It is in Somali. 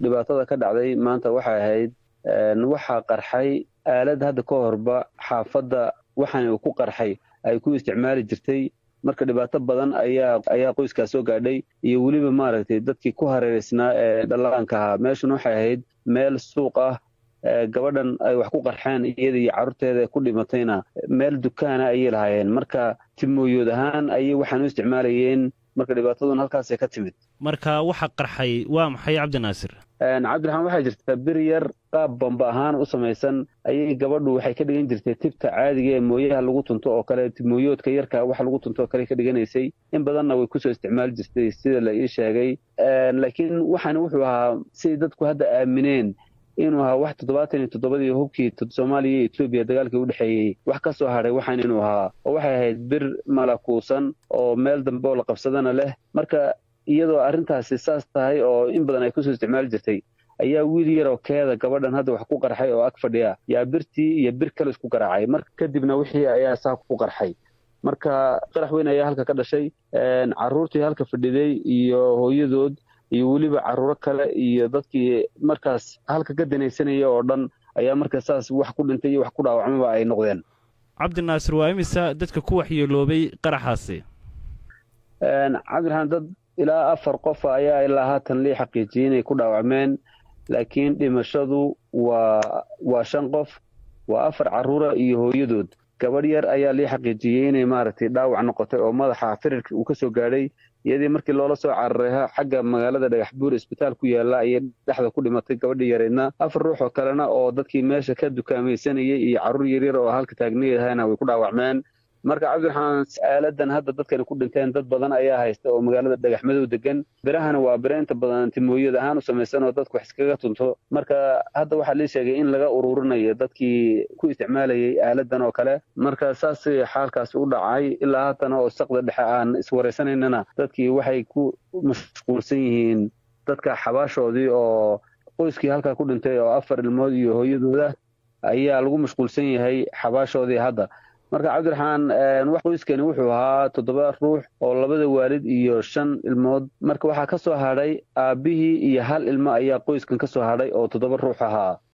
Dhibaatada ka dhacday maanta waxay ahayd, waxaa qarxay aalad hadda ka horba xaafadda waxaan uu ku qarxay ay ku isticmaali jirtay. Marka dhibaato badan ayaa qoyskaas soo gaadhay iyo weliba maaragtay dadkii ku hareereysnaa ee dhallaanka ahaa. Meeshuna waxay ahayd meel suuq ah. Gabadhan ay wax ku qarxeen iyada iyo carruurteeda ku dhimatayna meel dukaana ayay lahaayeen, marka timooyood ahaan ayay waxaan u isticmaalayeen. Marka dhibaataduna halkaasay ka timid. Marka waxa qarxay waa maxay, Cabdinaasir? Cabdiraxmaan, waxaa jirta bir yar qaab bamba ahaan u samaysan ayay gabadhu waxay ka dhigan jirtay tibta caadiga ee mooyaha lagu tunto oo kale, mooyoodka yarka waxa lagu tunto oo kale ka dhiganaysay. In badanna way kusoo isticmaali jirtay sida la ii sheegay. Laakiin waxaan wuxuu ahaa siday dadku hadda aamineen inuu ahaa wax 77-dii hubkii Soomaaliya iyo Etoobiya dagaalkii u dhexeeyey wax ka soo hadhay waxaan inuu ahaa, oo waxay ahayd bir malakuusan oo meel dambe oo la qabsadana leh. Marka iyadoo arrintaasi saas tahay oo in badan ay kusoo isticmaali jirtay ayaa wiil yaroo keeda gabadhan hadda wax ku qarxay oo ag fadhiya yaa birtii iyo bir kale isku garaacay. Marka kadibna wixii ayaa saa ku qarxay. Marka qarax weyn ayaa halka ka dhashay. Carruurtii halka fadhiday iyo hooyadood iyo weliba carruuro kale iyo dadkii markaas halka ka danaysanaya oo dhan ayaa marka saas wax ku dhintay iyo wax ku dhaawacmaba ay noqdeen. Cabdinaasir, waa imisa dadka ku waxyeeloobay qaraxaasi? Cabdiraxmaan, dad ilaa 4 qof ayaa ilaa haatan lii xaqiijiyey inay ku dhaawacmeen, laakiin dhimashadu waa 5 qof, waa 4 carruura iyo hooyadood. Gabadh yar ayaa lii xaqiijiyey inay maaragtay dhaawac noqotay oo madaxa firirka uu ka soo gaadhay. Iyadii markii loola soo cararay xagga magaalada Dhagaxbuur isbitaal ku yaala ayay dhexda ku dhimatay gabadhii yareydna. 4 ruux oo kalena oo dadkii meesha ka dukaamaysanayay iyo carruur yaryar oo halka taagnayahayna way ku dhaawacmeen. Marka Cabdiraxmaan, aaladan hadda dadkani ku dhinteen dad badan ayaa haysta oo magaalada Dhagaxmadow degan. Birahana waa biro inta badan timooyad ahaan u samaysan oo dadku wax iskaga tunto. Marka hadda waxaa lii sheegay in laga ururinayo dadkii ku isticmaalayay aaladan oo kale. Marka saas xaalkaasi u dhacay. Ilaa haatana oo saqda dhexe aan iswaraysanaynana dadkii waxay ku mashquulsan yihiin dadka xabaashoodii oo qoyskii halkaa ku dhintay oo 4 ilmood iyo hooyadooda ayaa lagu mashquulsan yahay xabaashoodii hadda. Marka Cabdiraxmaan, qoyskani wuxuu ahaa 7 ruux oo labada waalid iyo 5 ilmood. Marka waxaa ka soo hadhay aabbihii iyo hal ilmo ayaa qoyskan ka soo hadhay oo 7 ruux ahaa.